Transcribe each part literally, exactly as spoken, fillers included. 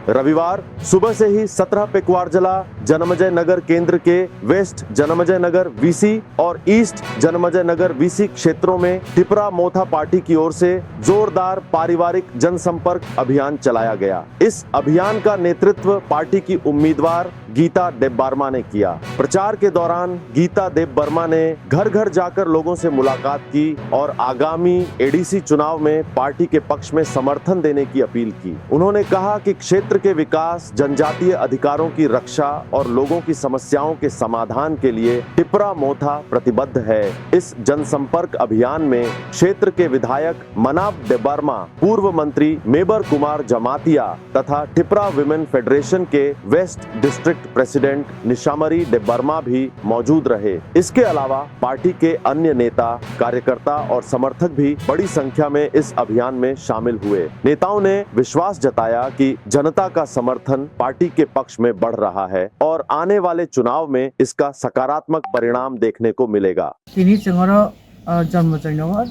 रविवार सुबह से ही सत्रह पेकवारजला जनमजय नगर केंद्र के वेस्ट जनमजय नगर वीसी और ईस्ट जनमजय नगर वीसी क्षेत्रों में टिपरा मोथा पार्टी की ओर से जोरदार पारिवारिक जनसंपर्क अभियान चलाया गया। इस अभियान का नेतृत्व पार्टी की उम्मीदवार गीता देबबर्मा ने किया। प्रचार के दौरान गीता देबबर्मा ने घर-घर जाकर लोगों से मुलाकात की और आगामी एडीसी चुनाव में पार्टी के पक्ष में समर्थन देने की अपील की। उन्होंने कहा कि क्षेत्र के विकास, जनजातीय अधिकारों की रक्षा और लोगों की समस्याओं के समाधान के लिए टिपरा मोथा प्रतिबद्ध है। इस जनसंपर्क अभियान में क्षेत्र के विधायक मनाब देबबर्मा, पूर्व मंत्री मेबर कुमार जमातिया तथा टिपरा विमेन फेडरेशन के वेस्ट डिस्ट्रिक्ट प्रेसिडेंट निशामरी देबबर्मा भी मौजूद रहे। इसके अलावा पार्टी के अन्य नेता, कार्यकर्ता और समर्थक भी बड़ी संख्या में इस अभियान में शामिल हुए। नेताओं ने विश्वास जताया कि जनता का समर्थन पार्टी के पक्ष में बढ़ रहा है और आने वाले चुनाव में इसका सकारात्मक परिणाम देखने को मिलेगा। Tini chwng oro, ah, Janmajai Nagar,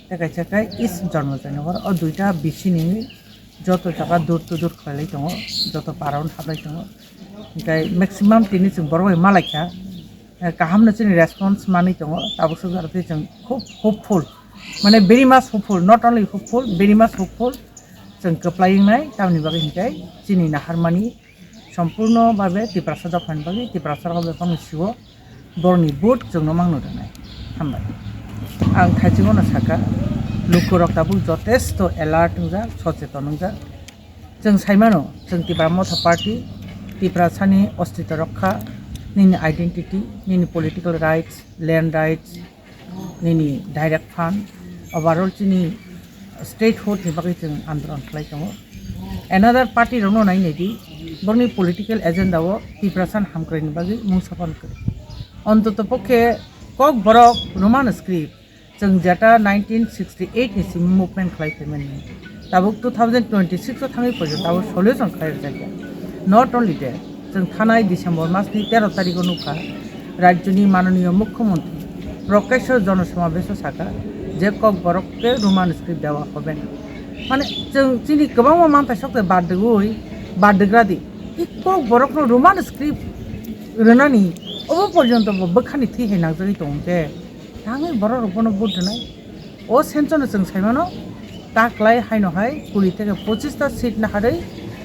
tei kaisa khe East Janmajai Nagar, o duita bisi ni joto jaga door to door khlailai tongo, joto para-o hablai tongo. Hinkhe maximum tini chwng borok bai malaikha, eh, kaham no chini response manwi tongo, tabuk swk jora tei chwng khub hopeful, mane very much hopeful, not only hopeful, very much hopeful, chwng kwplai wngnai, tamni bagwi hinkhe chini naharmani sompurno babe Tiprasa dophani bagwi Tiprasa rok bebakni sio borokni vote chwngno mangno rwnai. Hambai. Ang thaichingno sakha, lukurok tabuk jotesto alert wngjak, socheton wngjak. Chwng saimano, chwng Tipra Motha Party, Tiprasani ostitw rokha, nini identity, nini political rights, land rights, nini direct fund, overall chini statehood ni bagwi chwng andolon khlai tongo. Another party rokno nai naidi, borokni political agenda o Tiprasa ni hamkrai ni bagwi mungsa phano kwrwi. Ontoto pokhe kok borok Roman script, chwng jeta nineteen sixty eight ni simi movement khlai phaimani. Tabuk two thousand twenty six o thangwi poito tabuk solution khlai rwjakya. Not only that, chwng thanai December mas ni tero tarikh o nukha, rajyoni manoniyo mukhyamantri prokasho jonosomabesho sakha je kokborok ke Roman script dewa hobe na. Mane chwng chini kwbangma manthai sokte bardigwi bardigradi, i kokborokno Roman script rwnani obo porjonto bo bwkhani thwi hai nangjagwi tongo khe, thangwi borok rok bono vote rwnai. O sensono chwng saimano, taklai haino hai kuri theke pochista seat naharwi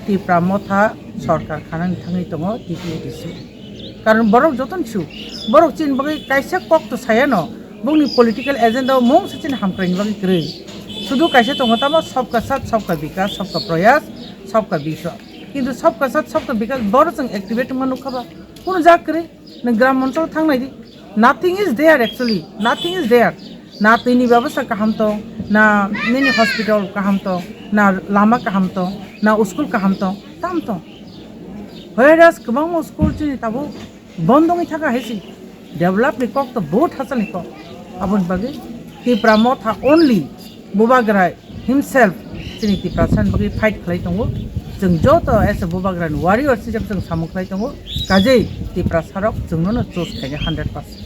Tipra Motha sorkar khanani thangwi tongo T T A D C. Karon borok jotoni su, borok chini bagwi kaisa kok to sayano, bongni political agenda o mungsa chini hamkraini bagwi kwrwi. Sudu kaisa tongo tamo, sabka saath, sabka vikas, sabka prayas, sabka vishwas. Kintu sabka saath, sabka vikas borok chwng activate wngma nukha ba? Kunu jak kwrwi. Nwng gram monchal thang nai di. Nothing is there actually. Nothing is there. Na twi ni bebostha kaham tong, na nini hospital kaham tong, na lama kaham tong, na school kaham tong, tam tong. Whereas kwbangma school chini tabuk bondo wngwi thaka hai si. Develop ni kok to bahut hachal ni kok. Aboni bagwi Tipra Motha only Bubagra himself chini Tiprasa ni bagwi fight khlai tongo. Chwng joto as a Bubagra ni warrior hisab chwng samung khlai tongo. Kajei Tiprasa rok chwngno no choose khainai hundred percent.